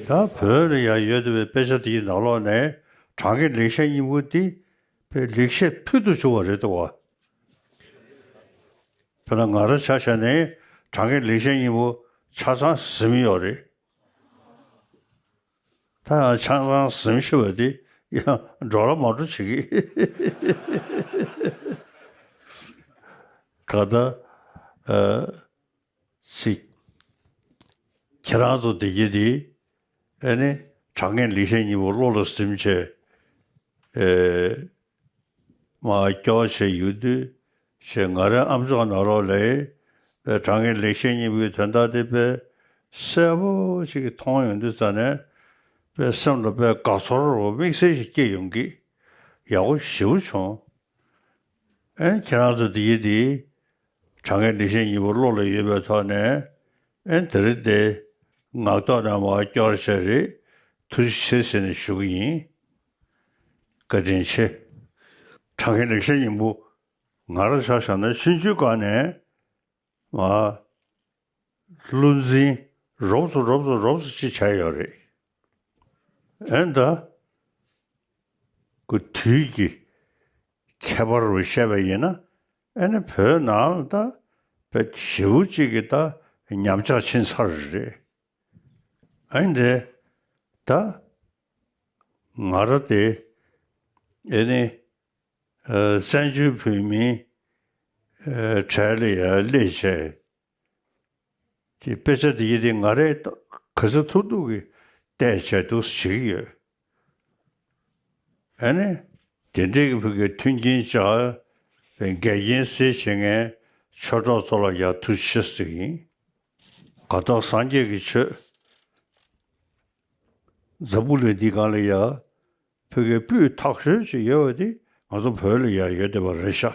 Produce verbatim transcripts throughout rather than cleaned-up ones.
ད་བོད་ལ་ཡང་ཡོད་བསྡད་པའི་དཔེ་ཆ་དེའི་ནང་ལོགས་ནས་གྲངས་ཀའི་ལེགས་བཤད་སྙིང་པོ་འདི་དཔེ་ལེགས་བཤད་ཕུལ་དུ་བྱུང་བ་རེད་འདུག་བ། དཔེར་ན་ང་རང་ཆ་བཞག་ནས་གྲངས་ཀའི་ལེགས་བཤད་སྙིང་པོ་ཆ་ཚང་ཟིན་ཡོད་རེད། ད་ཡང་ཆང་ཚང་ཟིན་ཤེས་པ་དེ་ཡང་འགྲོ་ར་མ་འགྲོ་བྱེད་ཀྱི། ག་ད་ཨ་ཅིག་ཁྱེད་རང་ཚོ་བདེ་སྐྱིད་དེ་ཨེ་ནི་གྲངས་ཀའི་ལེགས་བཤད་སྙིང་པོ་བློ་ལ་ཟིན་བྱས་ཨེ། མར་སྐྱོར་བྱས་ཡོད་དུས་ཞེས་ང་རའི་ཨམ་ཅོག་ནང་ལོགས་ལ་དཔེ་གྲངས་ཀའི་ལེགས་བཤད་སྙིང་པོའི་དོན་དག་དེ་དཔེ་གསལ་པོ་ཞིག་མཐོང་ཡོང་དུས་ཙ་ནས་དཔེ་སེམས་ལ་དཔེ་དགའ་ཚོར་དམིགས་བསལ་ཞིག་སྐྱེས་ཡོང་གི། ཡག་པོ་ཞེ་པོ་བྱུང་། ཨེ་ཁྱེད་རང་ཚོ་འདི་ཡི་འདི་གྲངས་ཀའི་ལེགས་བཤད་སྙིང་པོ་བློ་ལ་ཡོད་པའི་ཐོག་ནས་ཨེ་དེ་རིང་འདི་ངག་ཐོག་ནས་མར་སྐྱོར་བྱས་རེད། ཐུགས་རྗེ་ཆེ་ཟེར་ནས་ཞུ་གི་ཡིན། བཀའ་དྲིན་ཆེ། གྲངས་ཀའི་ལེགས་བཤད་སྙིང་པོ་ང་རང་ཆ་བཞག་ན་ཆུང་ཆུང་སྒང་ནས་མར་བློ་འཛིན་རོབ་ཙམ་རོབ་ཙམ་རོབ་ཙམ་ཅིག་བྱས་ཡོད་རེད། ཨེ་ད་ཁོ་དུས་ཀྱི་ཁྱད་པར་རུ་བཤད་པ་ཡིན་ན་ཨེ་ནི་བོད་ནང་ལ་ད་དཔེ་ཞེ་པོ་ཅིག་གི་ད་ཉམས་ཆག་ཕྱིན་ཚར་རེད། ཨ་ནི་དེ་ད་ང་རང་དེ་ཨེ་ནི་ཨ་བཙན་བྱོལ་བོད་མིའི་ཨ་གྲས་ལ་ཡར་སླེབས་བྱས་དེ་དཔེ་ཆ་དེ་ཡི་དེ་ང་རས་ག་ཚོད་ཐུབ་ཐུབ་ཀྱིས་བལྟས་བྱས་འདུག་བྱེད་ཀྱི་ཡོད། ཨ་ནི་དེ་འདྲའི་གི་བོད་ཀྱི་མཐུན་རྐྱེན་བྱ་འགལ་རྐྱེན་སེལ་བྱེད་མཁན་ཆོས་གྲོགས་ཚོ་ལ་ཡང་ཐུགས་རྗེ་ཆེ་ཟེར་གྱི་ཡིན། གང་ལྟར་སངས་རྒྱས་ཀྱི་ཆོས་འཛམ་བུ་གླིང་འདིའི་སྒང་ལ་ཡང་བོད་ཀྱི་སྤུས་དག་ཤོས་ཅིག་ཡོད་པ་དེ་ང་ཚོ་བོད་ལ་ཡང་ཡོད་བསྡད་པ་རེད་ཤག་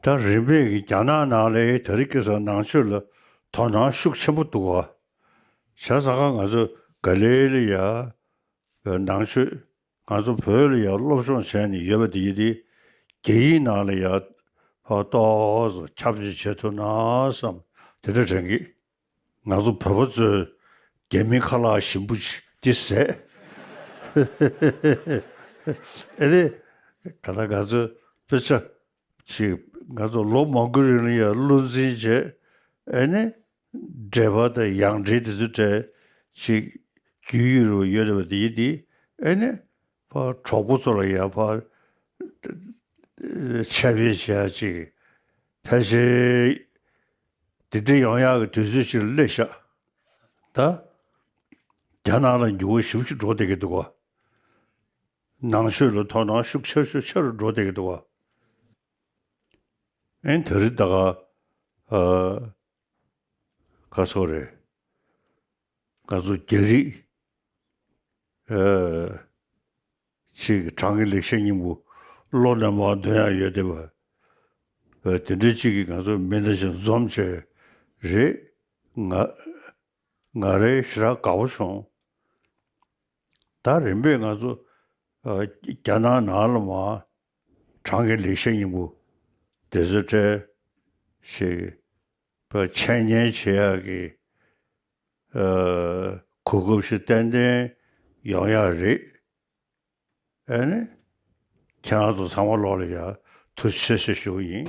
ད་རིམ་པས་ཀྱི་རྒྱ་ནག་ནང་ལ་དེ་རིང་ཁ་སང་ནང་ཆོས་ལ་དོ་སྣང་ཤུགས་ཆེན་པོ་འདུག་བ། བྱས་ཙང་ང་ཚོ་ག་ལེ་ལ་ཡ་བོད་ནང་ཆོས་ང་ཚོ་བོད་ལ་ཡ་སློབ་སྦྱོང་བྱས་ནས་ཡོད་པ་དེ་ཡིན་དེ་རྒྱ་ཡིག་ནང་ལ་ཡ་ཕར་ཏོག་ཙམ་ཁྱབ་བསྒྲགས་བྱེད་ཐུབ་ན་བསམ་དེ་འདྲ་དྲན་གི། ང་ཚོ་བོད་པ་ཚོས་རྒྱ་མི་ཁ་ལག་ཞིམ་པོ་ཅིག་འདི་ཟས། ཨེ་རེད། ག་ད་ང་ཚོ་དཔེ་ཆ་ཅིག་ང་ཚོ་ལོ་མང་པོའི་རིང་ལ་ཡང་བློ་འཛིན་བྱས་ཨེ་ནི་འགྲེལ་པ་དང་ཡང་འགྲེལ་དེ་ཚོ་སྤྲད་ཅིག་རྒྱུས་ཡོད་རུ་ཡོད་རེད་པ་དེ་ཡིན་དེ་ཨེ་ནི་ཕར་གྲོགས་པོ་ཚོ་ལ་ཡང་ཕར་འཆད་སྤེལ་བྱས་ཅིག་ཕལ་ཆེར་འདི་འདྲ་ཡོང་ཡག་གི་དུས་ཚོད་ཅིག་ལ་སླེབས་ཤག་ད་རྒྱ་ནག་ལ་འགྱུར་བ་ཞེ་པོ་ཅིག་འགྲོ་བསྡད་ཀྱི་འདུག་ག་ནང་ཆོས་ལ་དོ་སྣང་ཤུགས་ཆེ་ཤུགས་ཆེ་རུ་འགྲོ་བསྡད་ཀྱི་འདུག་ག་ཨེ་དེ་རིང་ད་ག་ཨ་ག་སོགས་རེད། ང་ཚོ་རྒྱ་རིགས་ཨ་ཅིག་གྲངས་ཀའི་ལེགས་བཤད་སྙིང་པོ་བློ་ནས་མར་འདོན་ཡག་ཡོད་བསྡད་པ། ཨ་དེ་འདྲ་ཅིག་གིས་ང་ཚོ་མི་འདྲ་ཅིག་འཛོམས་བྱས་རེད། ང་ང་རང་ཞེ་དྲག་དགའ་པོ་བྱུང་། ད་རིམ་པས་ང་ཚོ་ཨ་རྒྱ་ནག་ནང་ལ་མར་གྲངས་ཀའི་ལེགས་བཤད་སྙིང་པོ་དེ་ཚོ་སྤྲད་ཞིག་པ་འཆད་ཉན་བྱེད་ཡག་གི་ཨ་གོ་སྐབས་ཤིག་ཏན་ཏན་ཡོང་ཡག་རེད། ཨ་ནི་ཁྱེད་རང་ཚོ་ཚང་མ་ལོག་ལ་ཡ་ཐུགས་རྗེ་ཆེ་ཞུ་གི་ཡིན།